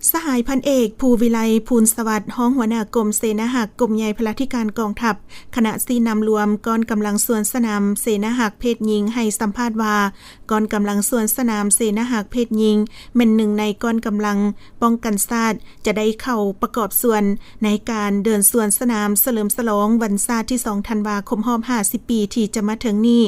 ສະຫາຍພັນເອກ ພູວິໄລ ພູນສະຫວັດ ຮອງຫົວໜ້າກົມເສນາຮັກ ກົມໃຫຍ່ພະລາທິການກອງທັບ ຄະນະຊີ້ນຳລວມກ້ອນກຳລັງສວນສະໜາມເສນາຮັກເພດຍິງ ໃຫ້ສຳພາດວ່າ ກ້ອນກຳລັງສວນສະໜາມເສນາຮັກເພດຍິງ ແມ່ນໜຶ່ງໃນກ້ອນກຳລັງປ້ອງກັນຊາດ ຈະໄດ້ເຂົ້າປະກອບສ່ວນໃນການເດີນສວນສະໜາມສະເຫຼີມສະຫຼອງວັນຊາດທີສອງທັນວາ ຄົບຮອບຫ້າສິບປີທີ່ຈະມາເຖິງນີ້.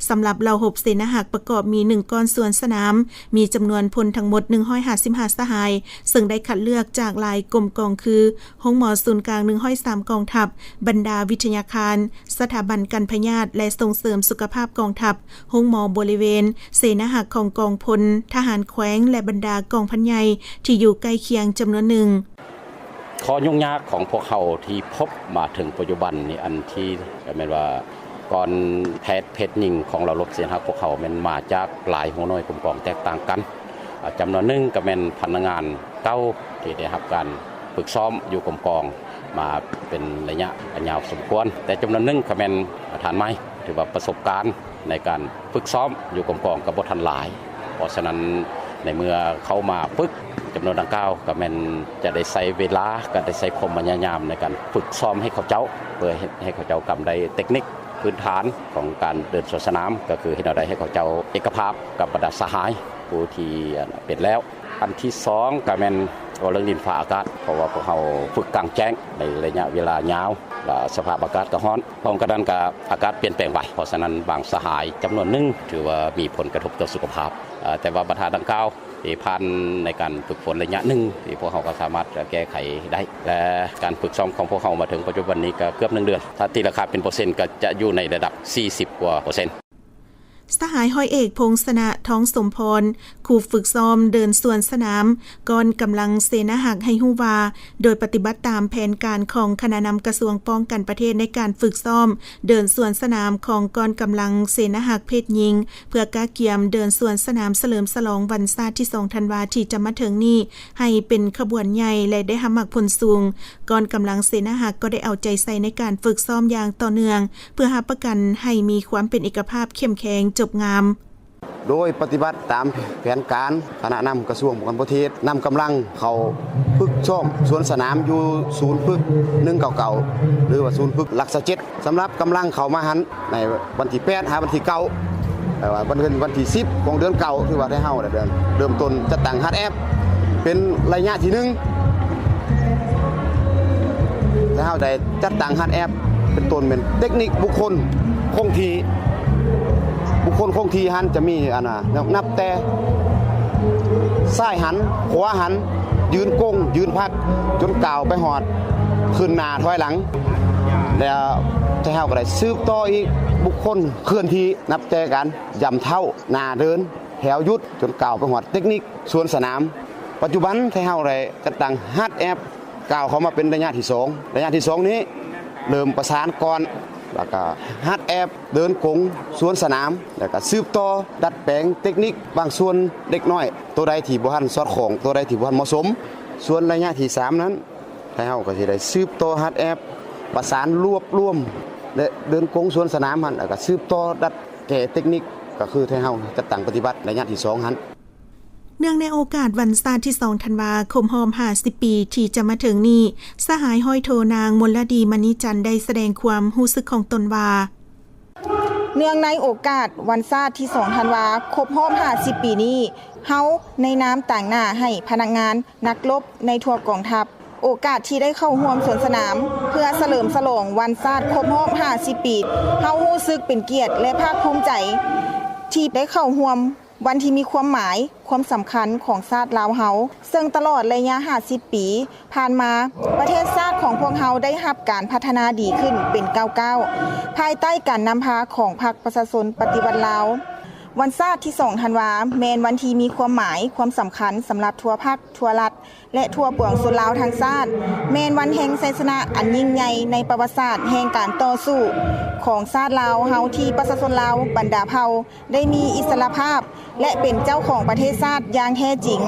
ສຳລັບເຫຼົ່າຮົບເສນາຮັກປະກອບມີໜຶ່ງກ້ອນສວນສະໜາມ ມີຈຳນວນພົນທັງໝົດໜຶ່ງຮ້ອຍຫ້າສິບຫ້າສະຫາຍ ເຊິ່ງໄດ້ຄັດເລືອກຈາກຫຼາຍກົມກອງຄື ໂຮງໝໍສູນກາງໜຶ່ງຮ້ອຍສາມກອງທັບ, ບັນດາວິທະຍາຄານ, ສະຖາບັນກັນພະຍາດ ແລະ ສົ່ງເສີມສຸຂະພາບກອງທັບ, ໂຮງໝໍບໍລິເວນເສນາຮັກຂອງກອງພົນທະຫານແຂວງ ແລະ ບັນດາກອງພັນໃຫຍ່ທີ່ຢູ່ໃກ້ຄຽງຈຳນວນໜຶ່ງ. ຂໍ້ຫຍຸ້ງຍາກຂອງພວກເຮົາທີ່ພົບມາເຖິງປັດຈຸບັນນີ້ ອັນທີ່ ກໍແມ່ນວ່າ ກ່ອນແພດເພດຍິງຂອງເຫຼົ່າຮົບເສນາຮັກພວກເຮົາແມ່ນມາຈາກຫຼາຍຫົວໜ່ວຍກົມກອງແຕກຕ່າງກັນ. ອາ ຈຳນວນໜຶ່ງກໍແມ່ນພະນັກງານເກົ່າທີ່ໄດ້ຮັບການຝຶກຊ້ອມຢູ່ກົມກອງມາເປັນໄລຍະອັນຍາວສົມຄວນ, ແຕ່ຈຳນວນໜຶ່ງກໍແມ່ນທ່ານໃໝ່ ຖືວ່າປະສົບການໃນການຝຶກຊ້ອມຢູ່ກົມກອງກໍບໍ່ທັນຫຼາຍ. ເພາະສະນັ້ນ ໃນເມື່ອເຂົ້າມາຝຶກຈຳນວນດັ່ງກ່າວ ກໍແມ່ນຈະໄດ້ໃຊ້ເວລາ ກໍໄດ້ໃຊ້ຄວາມພະຍາຍາມໃນການຝຶກຊ້ອມໃຫ້ເຂົາເຈົ້າ ເພື່ອເຮັດໃຫ້ເຂົາເຈົ້າກຳໄດ້ເຕັກນິກພື້ນຖານຂອງການເດີນສວນສະໜາມ ກໍຄືເຮັດແນວໃດໃຫ້ເຂົາເຈົ້າເອກະພາບກັບບັນດາສະຫາຍຜູ້ທີ່ ອັນ ເປັນແລ້ວ. ອັນທີສອງກໍແມ່ນເວົ້າເລື່ອງດິນຟ້າອາກາດ ເພາະວ່າພວກເຮົາຝຶກກາງແຈ້ງໃນໄລຍະເວລາຍາວ ແລະ ສະພາບອາກາດກໍຮ້ອນ ພ້ອມກັນນັ້ນກໍອາກາດປ່ຽນແປງໄວ. ເພາະສະນັ້ນ ບາງສະຫາຍຈຳນວນໜຶ່ງຖືວ່າມີຜົນກະທົບຕໍ່ສຸຂະພາບ, ເອີ ແຕ່ວ່າບັນຫາດັ່ງກ່າວ ທີ່ຜ່ານໃນການຝຶກຝົນໄລຍະໜຶ່ງ ທີ່ພວກເຮົາກໍສາມາດແກ້ໄຂໄດ້ ແລະ ການຝຶກຊ້ອມຂອງພວກເຮົາມາເຖິງປັດຈຸບັນນີ້ກໍເກືອບໜຶ່ງເດືອນ, ຖ້າຕີລາຄາເປັນເປີເຊັນກໍຈະຢູ່ໃນລະດັບສີ່ສິບກວ່າເປີເຊັນ. ສະຫາຍຮ້ອຍເອກ ພົງຊະນະ ທອງສົມພອນ ຄູຝຶກຊ້ອມເດີນສວນສະໜາມ ກ້ອນກຳລັງເສນາຮັກ ໃຫ້ຮູ້ວ່າ ໂດຍປະຕິບັດຕາມແຜນການຂອງຄະນະນຳກະຊວງປ້ອງກັນປະເທດໃນການຝຶກຊ້ອມເດີນສວນສະໜາມຂອງກ້ອນກຳລັງເສນາຮັກເພດຍິງ ເພື່ອກະກຽມເດີນສວນສະໜາມສະເຫຼີມສະຫຼອງວັນຊາດທີສອງທັນວາທີ່ຈະມາເຖິງນີ້ ໃຫ້ເປັນຂະບວນໃຫຍ່ ແລະ ໄດ້ຮັບໝາກຜົນສູງ. ກ້ອນກຳລັງເສນາຮັກກໍໄດ້ເອົາໃຈໃສ່ໃນການຝຶກຊ້ອມຢ່າງຕໍ່ເນື່ອງ ເພື່ອຮັບປະກັນໃຫ້ມີຄວາມເປັນເອກະພາບເຂັ້ມແຂງຈົບງາມ. ໂດຍປະຕິບັດຕາມແຜນການຄະນະນຳກະຊວງປ້ອງກັນປະເທດ ນຳກຳລັງເຂົ້າຝຶກຊ້ອມສວນສະໜາມຢູ່ສູນຝຶກໜຶ່ງເກົ້າເກົ້າ ຫຼືວ່າສູນຝຶກຫຼັກສາເຈັດ. ສຳລັບກຳລັງເຂົ້າມາຫັ້ນ ໃນວັນທີແປດຫາວັນທີເກົ້າ ແຕ່ວ່າວັນ ວັນທີສິບຂອງເດືອນເກົ້າ ຖືວ່າໄທເຮົາໄດ້ເລີ່ມຕົ້ນຈັດຕັ້ງ HAADF ເປັນໄລຍະທີໜຶ່ງ. ໄທເຮົາໄດ້ຈັດຕັ້ງ HAADF ເປັນຕົ້ນແມ່ນເຕັກນິກບຸກຄົນຄົງທີ່, ບຸກຄົນຄົງທີ່ຫັ້ນຈະມີ ອັນນ່າ ນັບແຕ່ຊ້າຍຫັນ, ຂວາຫັນ, ຢືນກົງ, ຢືນພັກ ຈົນກ້າວໄປຮອດຂຶ້ນໜ້າຖອຍຫຼັງ. ແລ້ວໄທເຮົາກໍໄດ້ສືບຕໍ່ອີກບຸກຄົນເຄື່ອນທີ່ ນັບແຕ່ການຢ້ຳເທົ້າ, ໜ້າເດີນ, ແຖວຢຸດ ຈົນກ້າວໄປຮອດເຕັກນິກສວນສະໜາມ. ປັດຈຸບັນໄທເຮົາໄດ້ຈັດຕັ້ງ HAADF ກ້າວເຂົ້າມາເປັນໄລຍະທີສອງ. ໄລຍະທີສອງນີ້ເລີ່ມປະສານກ່ອນ ແລ້ວກໍ HAADF ເດີນກົງສວນສະໜາມ ແລ້ວກໍສືບຕໍ່ດັດແປງເຕັກນິກບາງສ່ວນເລັກນ້ອຍ, ໂຕໃດທີ່ບໍ່ທັນສອດຄ່ອງ, ໂຕໃດທີ່ບໍ່ທັນເໝາະສົມ. ສ່ວນໄລຍະທີສາມນັ້ນ ໄທເຮົາກໍຊິໄດ້ສືບຕໍ່ HAADF ປະສານລວບລວມ ແລະ ເດີນກົງສວນສະໜາມຫັ້ນ ແລ້ວກໍສືບຕໍ່ດັດແກ້ເຕັກນິກ ກໍຄືໄທເຮົາຈັດຕັ້ງປະຕິບັດໄລຍະທີສອງຫັ້ນ. ເນື່ອງໃນໂອກາດວັນຊາດທີສອງທັນວາ ຄົບຮອບຫ້າສິບປີທີ່ຈະມາເຖິງນີ້, ສະຫາຍຮ້ອຍໂທ ນາງ ມົນລະດີ ມະນີຈັນ ໄດ້ສະແດງຄວາມຮູ້ສຶກຂອງຕົນວ່າ, ເນື່ອງໃນໂອກາດວັນຊາດທີສອງທັນວາ ຄົບຮອບຫ້າສິບປີນີ້, ເຮົາໃນນາມຕາງໜ້າໃຫ້ພະນັກງານ ນັກລົບໃນທົ່ວກອງທັບ ໂອກາດທີ່ໄດ້ເຂົ້າຮ່ວມສວນສະໜາມ ເພື່ອສະເຫຼີມສະຫຼອງວັນຊາດຄົບຮອບຫ້າສິບປີ, ເຮົາຮູ້ສຶກເປັນກຽດ ແລະ ພາກພູມໃຈທີ່ໄດ້ເຂົ້າຮ່ວມ ວັນທີ່ມີຄວາມໝາຍ, ຄວາມສຳຄັນຂອງຊາດລາວເຮົາ, ເຊິ່ງຕະຫຼອດໄລຍະຫ້າສິບປີຜ່ານມາ, ປະເທດຊາດຂອງພວກເຮົາໄດ້ຮັບການພັດທະນາດີຂຶ້ນເປັນກ້າວໆ, ພາຍໃຕ້ການນຳພາຂອງພັກປະຊາຊົນປະຕິວັດລາວ. ວັນຊາດທີສອງທັນວາ ແມ່ນວັນທີ່ມີຄວາມໝາຍ, ຄວາມສຳຄັນສຳລັບທົ່ວພັກ, ທົ່ວລັດ ແລະ ທົ່ວປວງຊົນລາວທັງຊາດ, ແມ່ນວັນແຫ່ງໄຊຊະນະອັນຍິ່ງໃຫຍ່ໃນປະຫວັດສາດແຫ່ງການຕໍ່ສູ້ຂອງຊາດລາວເຮົາ ທີ່ປະຊາຊົນລາວບັນດາເຜົ່າ ໄດ້ມີອິດສະຫຼະພາບ ແລະ ເປັນເຈົ້າຂອງປະເທດຊາດຢ່າງແທ້ຈິງ.